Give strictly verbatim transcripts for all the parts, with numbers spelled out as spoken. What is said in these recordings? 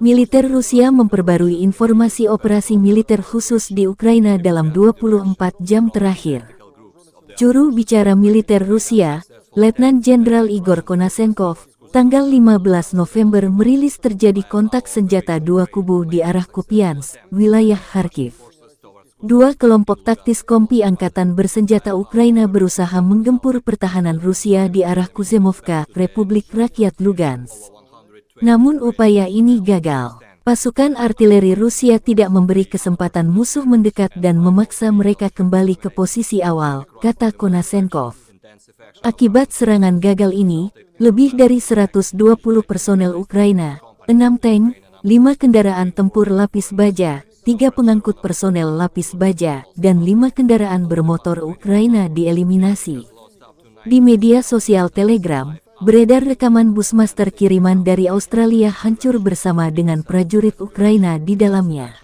Militer Rusia memperbarui informasi operasi militer khusus di Ukraina dalam dua puluh empat jam terakhir. Juru bicara militer Rusia, Letnan Jenderal Igor Konashenkov, tanggal lima belas November merilis terjadi kontak senjata dua kubu di arah Kupiansk, wilayah Kharkiv. Dua kelompok taktis kompi angkatan bersenjata Ukraina berusaha menggempur pertahanan Rusia di arah Kuzemovka, Republik Rakyat Lugansk. Namun upaya ini gagal. Pasukan artileri Rusia tidak memberi kesempatan musuh mendekat dan memaksa mereka kembali ke posisi awal, kata Konashenkov. Akibat serangan gagal ini, lebih dari seratus dua puluh personel Ukraina, enam tank, lima kendaraan tempur lapis baja, tiga pengangkut personel lapis baja, dan lima kendaraan bermotor Ukraina dieliminasi. Di media sosial Telegram, beredar rekaman Bushmaster kiriman dari Australia hancur bersama dengan prajurit Ukraina di dalamnya.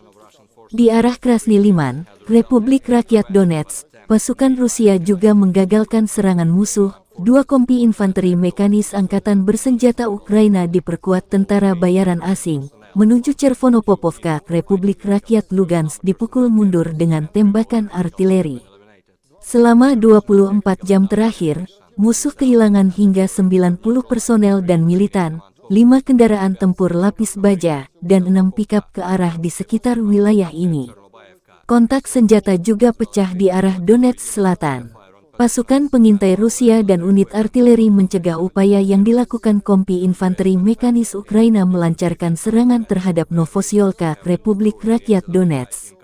Di arah Krasny Liman, Republik Rakyat Donetsk, pasukan Rusia juga menggagalkan serangan musuh, dua kompi infanteri mekanis angkatan bersenjata Ukraina diperkuat tentara bayaran asing, menuju Chervonopopovka, Republik Rakyat Lugansk dipukul mundur dengan tembakan artileri. Selama dua puluh empat jam terakhir, musuh kehilangan hingga sembilan puluh personel dan militan, lima kendaraan tempur lapis baja, dan enam pikap ke arah di sekitar wilayah ini. Kontak senjata juga pecah di arah Donetsk Selatan. Pasukan pengintai Rusia dan unit artileri mencegah upaya yang dilakukan kompi infanteri mekanis Ukraina melancarkan serangan terhadap Novosiolka, Republik Rakyat Donetsk.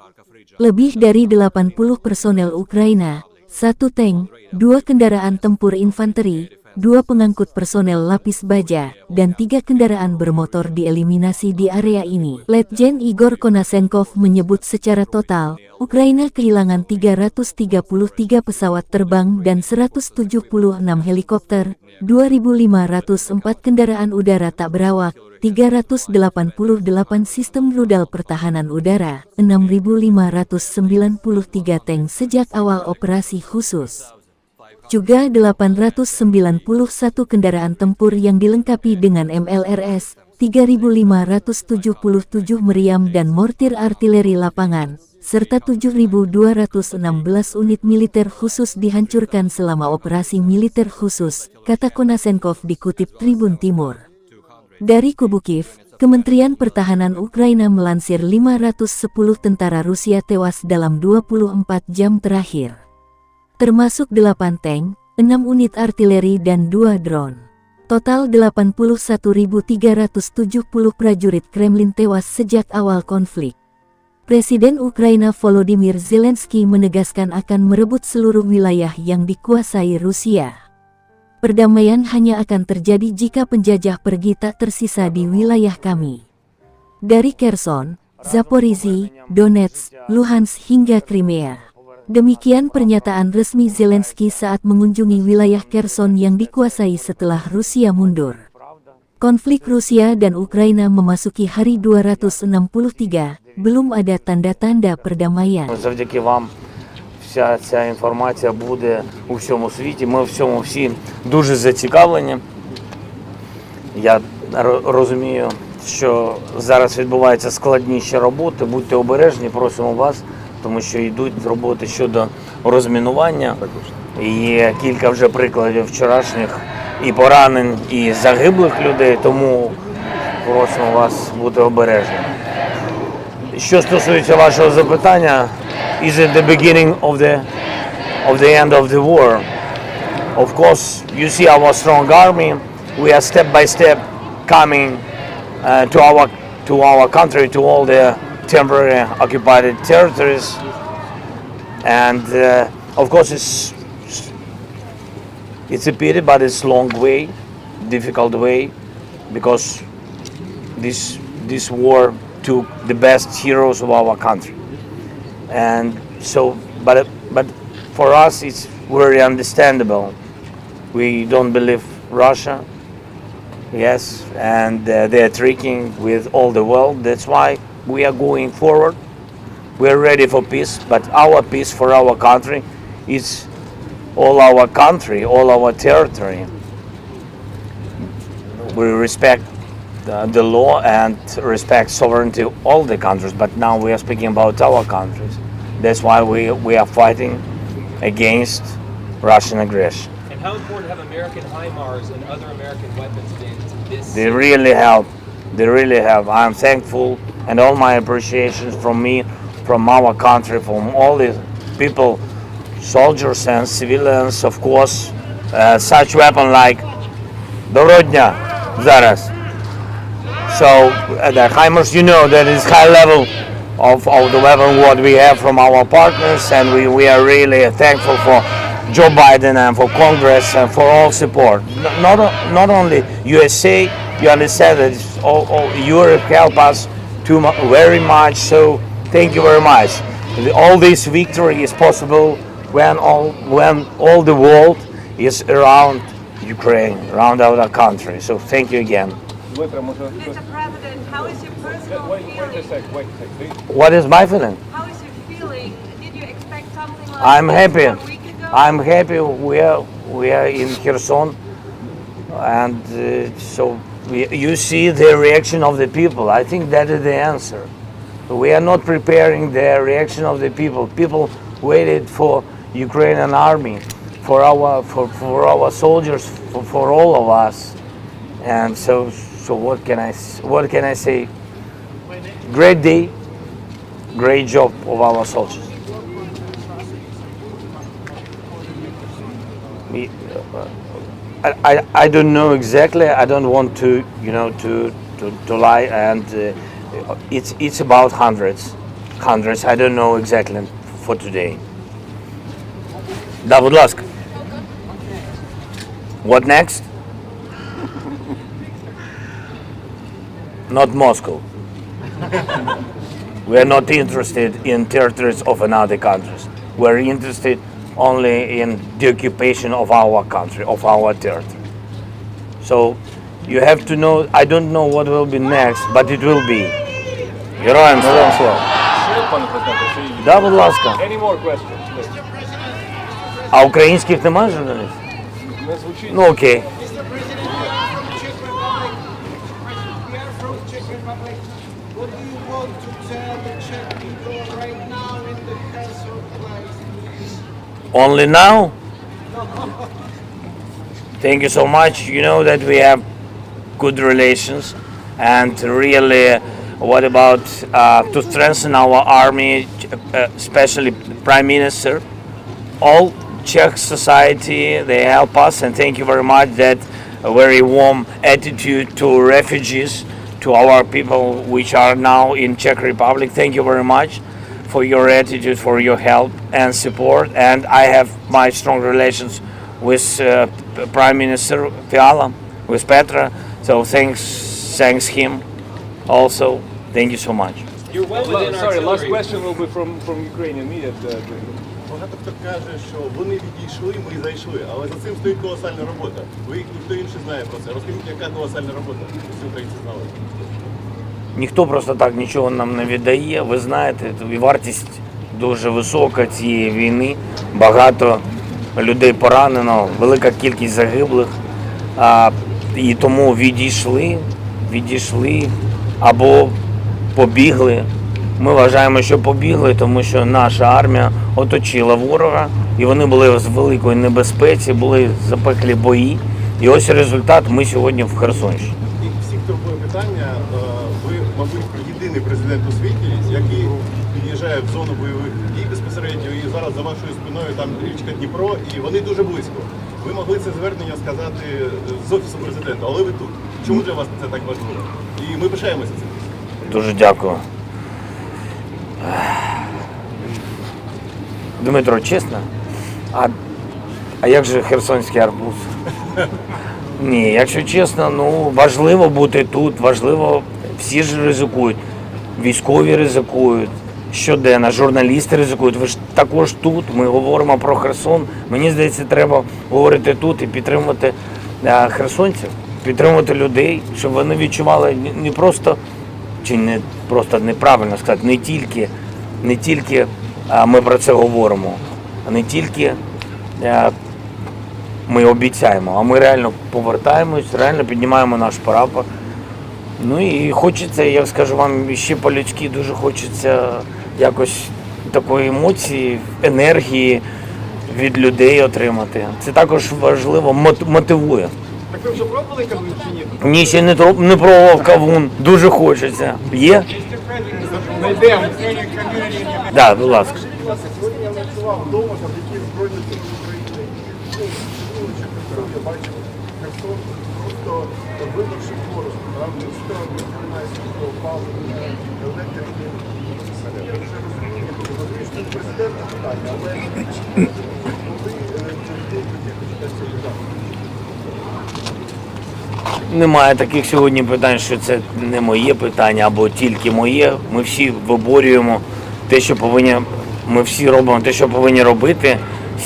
Lebih dari delapan puluh personel Ukraina, satu tank, dua kendaraan tempur infanteri, dua pengangkut personel lapis baja, dan tiga kendaraan bermotor dieliminasi di area ini. Letjen Igor Konashenkov menyebut secara total, Ukraina kehilangan tiga ratus tiga puluh tiga pesawat terbang dan seratus tujuh puluh enam helikopter, dua ribu lima ratus empat kendaraan udara tak berawak, tiga ratus delapan puluh delapan sistem rudal pertahanan udara, enam ribu lima ratus sembilan puluh tiga tank sejak awal operasi khusus. Juga delapan ratus sembilan puluh satu kendaraan tempur yang dilengkapi dengan M L R S, tiga ribu lima ratus tujuh puluh tujuh meriam dan mortir artileri lapangan, serta tujuh ribu dua ratus enam belas unit militer khusus dihancurkan selama operasi militer khusus, kata Konashenkov dikutip Tribun Timur. Dari kubu Kiev, Kementerian Pertahanan Ukraina melansir lima ratus sepuluh tentara Rusia tewas dalam dua puluh empat jam terakhir. Termasuk delapan tank, enam unit artileri dan dua drone. Total delapan puluh satu ribu tiga ratus tujuh puluh prajurit Kremlin tewas sejak awal konflik. Presiden Ukraina Volodymyr Zelensky menegaskan akan merebut seluruh wilayah yang dikuasai Rusia. Perdamaian hanya akan terjadi jika penjajah pergi tak tersisa di wilayah kami. Dari Kherson, Zaporizhzhia, Donetsk, Luhansk hingga Crimea. Demikian pernyataan resmi Zelensky saat mengunjungi wilayah Kherson yang dikuasai setelah Rusia mundur. Konflik Rusia dan Ukraina memasuki hari dua ratus enam puluh tiga, belum ada tanda-tanda perdamaian. Завдяки вам вся ця інформація буде у всьому світі. Ми в цьому всі дуже зацікавлені. Я ро- розумію, що зараз відбуваються складніші роботи. Будьте обережні, просимо вас, тому що йдуть роботи щодо розмінування. І є кілька вже прикладів вчорашніх і поранень, і загиблих людей, тому просимо вас бути обережними. Що стосується вашого запитання, is it the beginning of the of the end of the war? Of course, you see our strong army. We are step by step coming uh, to our to our country, to all the temporary occupied territories, and uh, of course, it's it's a pity, but it's long way, difficult way, because this this war took the best heroes of our country, and so, but but for us, it's very understandable. We don't believe Russia, yes, and uh, they're tricking with all the world. That's why we are going forward. We're ready for peace, but our peace for our country is all our country, all our territory. We respect uh, the law and respect sovereignty of all the countries. But now we are speaking about our countries. That's why we, we are fighting against Russian aggression. And how important have American HIMARS and other American weapons been to this? They really help. They really help. I'm thankful, and all my appreciations from me, from our country, from all the people, soldiers and civilians, of course, uh, such weapon like Доброго дня, зараз. So, uh, the HIMARS, you know, that is high level of, of the weapon what we have from our partners, and we, we are really thankful for Joe Biden and for Congress and for all support. N-, not, o-, not only U S A, you understand that it's all, all Europe help us too mu-, very much. So thank you very much. The, all this victory is possible when all, when all the world is around Ukraine, around our country. So thank you again. Mister President, how is your personal feeling? What is my feeling? How is your feeling? Did you expect something like this one week ago? I'm happy. I'm happy. We are, we are in Kherson, and, uh, so we, you see the reaction of the people. I think that is the answer. We are not preparing the reaction of the people. People waited for Ukrainian army, for our, for, for our soldiers, for, for all of us. And so, so what can I s-, what can I say? Great day, great job of our soldiers. We, uh, I, I, I don't know exactly. I don't want to, you know, to, to, to lie. And, uh, it's, it's about hundreds, hundreds. I don't know exactly for today. Да, будь ласка. What next? Not Moscow. We are not interested in territories of another countries. We are interested only in the occupation of our country, of our territory. So you have to know, I don't know what will be next, but it will be. Героям слава! Ще, пане президенте, ще є. Да, будь ласка. Any more questions, please? А українських немає журналістів? Не звучить. Ну, окей. Mr. President, you are from Czech Republic. Mr. President, we are from Czech Republic. What do you want to tell the Czech people right now in the Kherson place? Only now? Thank you so much. You know that we have good relations, and really, what about, uh, to strengthen our army, uh, especially Prime Minister? All Czech society, they help us, and thank you very much that a very warm attitude to refugees, to our people which are now in Czech Republic. Thank you very much for your attitude, for your help and support. And I have my strong relations with, uh, P-, Prime Minister Fiala, with Petro. So thanks, thanks him also. Thank you so much. You're well within artillery. Sorry, last question will be from, from Ukrainian media, uh, please. Багато хто каже, що вони відійшли, ми зайшли, але за цим стоїть колосальна робота. Ви, як ніхто інший, знає про це. Розкажіть, яка колосальна робота, щоб всі українці знали? Ніхто просто так нічого нам не віддає. Ви знаєте, і вартість дуже висока цієї війни. Багато людей поранено, велика кількість загиблих. А, і тому відійшли, відійшли або побігли. Ми вважаємо, що побігли, тому що наша армія оточила ворога, і вони були в великій небезпеці, були запеклі бої. І ось результат: ми сьогодні в Херсонщині. І всіх турбує питання, е, ви, мабуть, єдиний президент у світі, який під'їжджає в зону бойових дій безпосередньо, і зараз за вашою спиною там річка Дніпро, і вони дуже близько. Ви могли це звернення сказати, е, з Офісу президента, але ви тут. Чому для вас це так важливо? І ми пишаємося цим. Дуже дякую. Дмитро, чесно, а, а як же херсонський арбуз? Ні, якщо чесно, ну, важливо бути тут, важливо, всі ж ризикують, військові ризикують щоденно, журналісти ризикують. Ви ж також тут, ми говоримо про Херсон. Мені здається, треба говорити тут і підтримувати, е, херсонців, підтримувати людей, щоб вони відчували не, не просто, чи не просто, неправильно сказати, не тільки, не тільки, а, ми про це говоримо, а не тільки, е, ми обіцяємо, а ми реально повертаємось, реально піднімаємо наш прапор. Ну і хочеться, я скажу вам, ще по-людськи дуже хочеться якось такої емоції, енергії від людей отримати. Це також важливо, мот- мотивує. Так ви вже пробували кавун чи ні? Ні, ще не тро- не пробував кавун, дуже хочеться. Є? Знайдемо. Так, будь ласка. Сьогодні я ночував вдома, завдяки Збройним силам України. Ну, я бачив Херсон, просто вимерший город. Там все немає світла, опалення, електрики. Я все розумію, розумію, що президент питання, але коли е, людей таких читається. Немає таких сьогодні питань, що це не моє питання або тільки моє. Ми всі виборюємо те, що повинні. Ми всі робимо те, що повинні робити.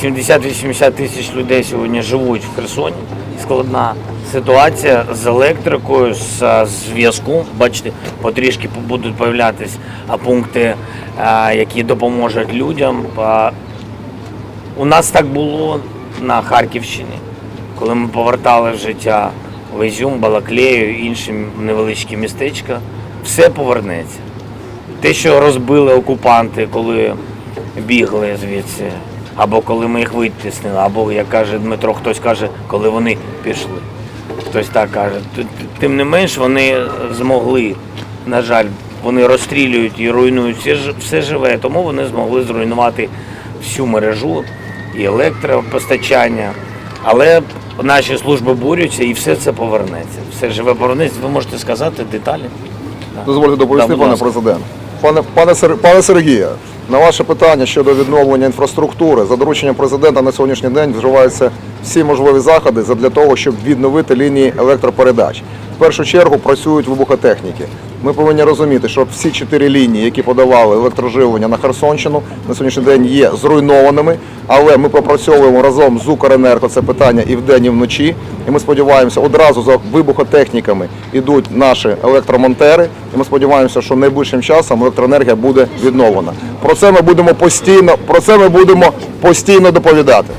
Сімдесят-вісімдесят тисяч людей сьогодні живуть в Херсоні. Складна ситуація з електрикою, з а, зв'язком. Бачите, потрішки будуть появлятися а, пункти, а, які допоможуть людям. А, У нас так було на Харківщині, коли ми повертали в життя Ізюм, Балаклею, інші невеличкі містечка. Все повернеться. Те, що розбили окупанти, коли бігли звідси, або коли ми їх витіснили, або, як каже Дмитро, хтось каже, коли вони пішли. Хтось так каже. Т- т- Тим не менш, вони змогли, на жаль, вони розстрілюють і руйнують все, ж- все живе, тому вони змогли зруйнувати всю мережу і електропостачання. Але наші служби борються і все це повернеться. Все живе повернеться. Ви можете сказати деталі? Дозвольте доповісти, Да, будь пане ласка. президент. Пане, пане, Сер- пане Сергію, на ваше питання щодо відновлення інфраструктури, за дорученням президента на сьогоднішній день вживаються всі можливі заходи для того, щоб відновити лінії електропередач. В першу чергу працюють вибухотехніки. Ми повинні розуміти, що всі чотири лінії, які подавали електроживлення на Херсонщину, на сьогоднішній день є зруйнованими. Але ми пропрацьовуємо разом з Укренерго це питання і вдень, і вночі. І ми сподіваємося, одразу за вибухотехніками йдуть наші електромонтери. І ми сподіваємося, що найближчим часом електроенергія буде відновлена. Про це ми будемо постійно, про це ми будемо постійно доповідати.